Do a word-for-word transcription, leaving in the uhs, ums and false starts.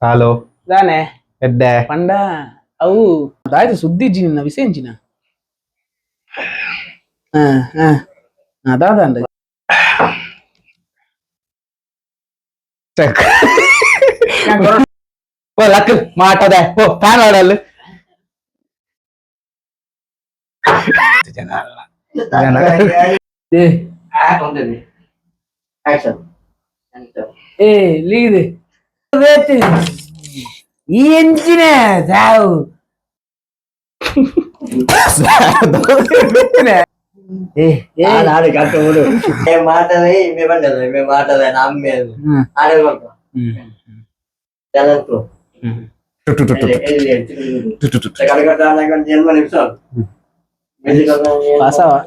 Hello. Dane. Edde. Panda. Au. Daite suddi jini na visen jina. Ah, ah. Ah, da, da, da. Check. Oh, lakil, mata da. Oh, fan order. Jana. Jana. Eh. Action. Eh, lead. Wait. Engineer, sao. Eh, eh. Ada, ada, kata dulu. Eh, mata ni, me benda ni, me mata ni, nam me. Hmm. Ada, kata. Hmm. Jalan tu. Hmm. Tu, tu, tu, tu, tu. Eh, eh, eh, tu, tu, tu. Tu, tu, tu, tu. Sekali kata anak kan dia mana besar. Hmm. Jadi, kalau dia Pasal, Pak.